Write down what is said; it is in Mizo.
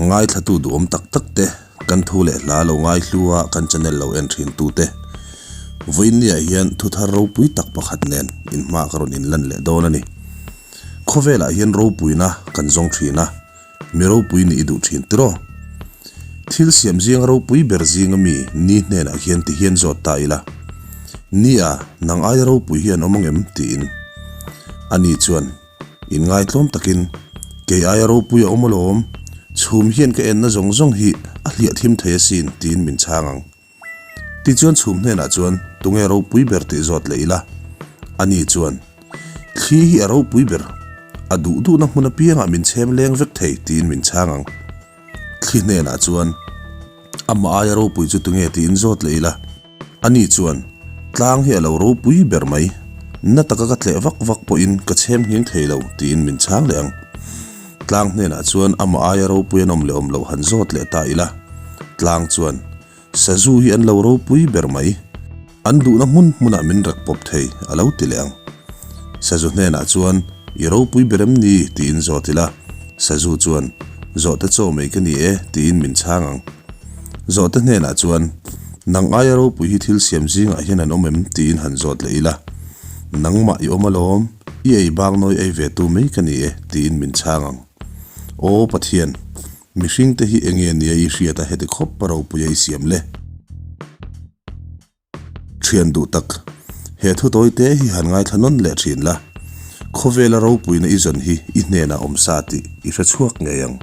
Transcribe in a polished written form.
Ngaithlatu duhawm tak tak te, kan thu leh hla lo ngaihlu a kan channel lo en thin tu te. Vawiinniah hian thu thar ropui tak pakhat nen inhma ka rawn inlan leh dawn a ni. Khawvelah hian ropuina kan zawng thin a, Mi ropui nih i duh thin tiraw? Thil siam zinga ropui ber zinga mi ni hnenah hian ti hian zawt ta ila, Nia, nang aia ropui hi an awm angem? tiin. Ani chuan, Inngai tlawm takin, Kei aia ropui a awm alawm, chhum hian ka enna zawng zawng hi a hliah thim thei asin, tiin min chhang ang. Tichuan chhum hnenah chuan tunge ropui ber tih zawt leh ila. Ani chuan, Thli hi a ropui ber, a duh duhna hmun apiangah min chhem leng vek thei tiin min chhang ang. Thli hnenah chuan, Amah aia ropui chu tunge tiin zawt leh ila. Ani chuan, Tlang hi a lo ropui ber mai, na taka ka tleh vak vak pawhin ka chhem nghing thei lo tiin min chhang leh ang. Tlang hnenah chuan amah aia ropui an awm leh awm loh han zawt leh ta ila. Tlang chuan, Sazu hi an lo ropui ber mai. An duhna hmun hmunah min rek pawp thei, a lo ti leh ang. Sazu hnenah chuan, I ropui ber em ni? tiin zawt ila. Sazu chuan, Zawhte chaw mai ka ni e, tiin min chhang ang. Zawhte hnenah chuan, Nang aia ropui hi thil siam zingah hian an awm em? tiin han zawt leh ila. Nangmah i awm alawm, i ei bang nawi ei ve tu mai ka ni e, tiin min chhang ang. Aw Pathian! Mihring te hi enge nia i hriat a heti khawp a ropui a i siam le? Thian duh tak, he thu tawi te hi han ngaithla nawn leh thin la, khawvela ropuina i zawn hi i hnenah awm sa tih i hre chhuak ngei ang.